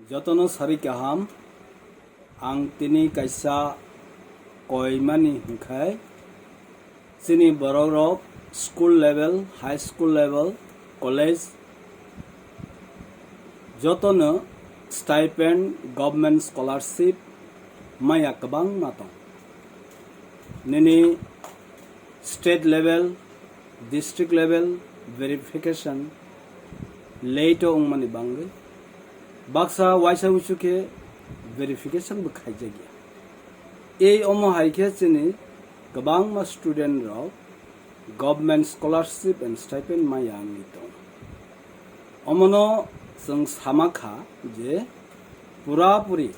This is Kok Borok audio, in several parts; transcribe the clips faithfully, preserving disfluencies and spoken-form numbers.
Jotono sari kaham, ang tini kaisa koimani hwnkhe chini borok rok school level, high school level, college jotono stipend, government scholarship maya kwbangma tong. Nini state level, district level verification late o wngmani bangwi baksa waisa wuisu khe verification bo khaijakya. Ei omo hai khe chini kwbangma student rok government scholarship and stipend maya wngwi tongo. Omono chwng sama kha je pura puri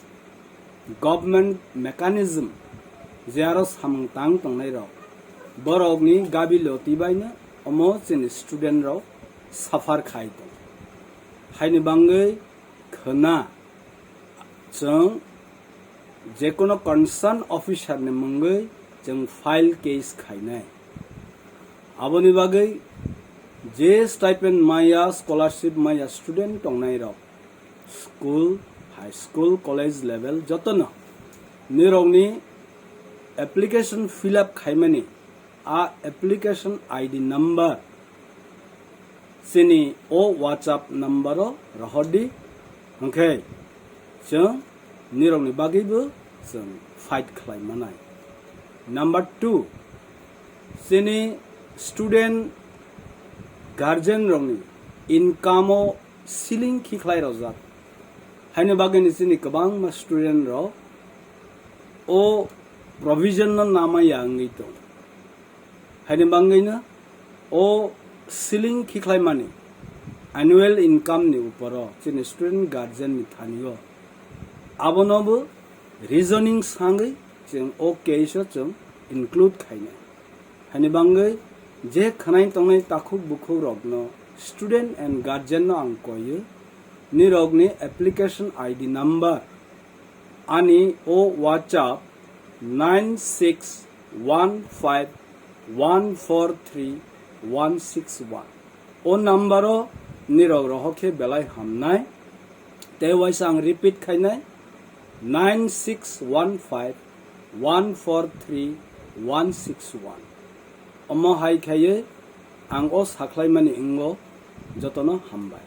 government mechanism je aro samung tang tongnai rok, borokni gabi loti baino omo chini student rok suffer khai tongo. Haini bangwi khwna chwng jekono concern officer ni mungwi chwng file case khainai. Aboni bagwi je stipend maya, scholarship maya student tongnai rok, school, high school, college level jotono nirokni application fill up khaimani a application I D number chini o WhatsApp number o rohordi, hwnkhe chwng nirokni bagwibo chwng fight khlai manai. Number two, chini student guardian rokni income o ceiling khikhlai rojak. Haini bagwini chini kwbangma student rok o provision no namaya wngwi tong. Haini bangwino o ceiling khikhlaimani annual income ni uporo chini student guardian ni thani o abono bo reasoning sangwi chwng o case o chwng include khainai. Haini bangwi je khwnai tongnai takhuk bukhuk rokno, student and guardian no ang koiyo, nirokni application I D number ani o WhatsApp nine six one five one four three one six one. O number o nirok rohor khe belai hamnai. Tei waisa ang repeat khainai, nine six one five one four three one six one. Omo hai khaiwi ang o sakhlaimani wngo, jotono hambai.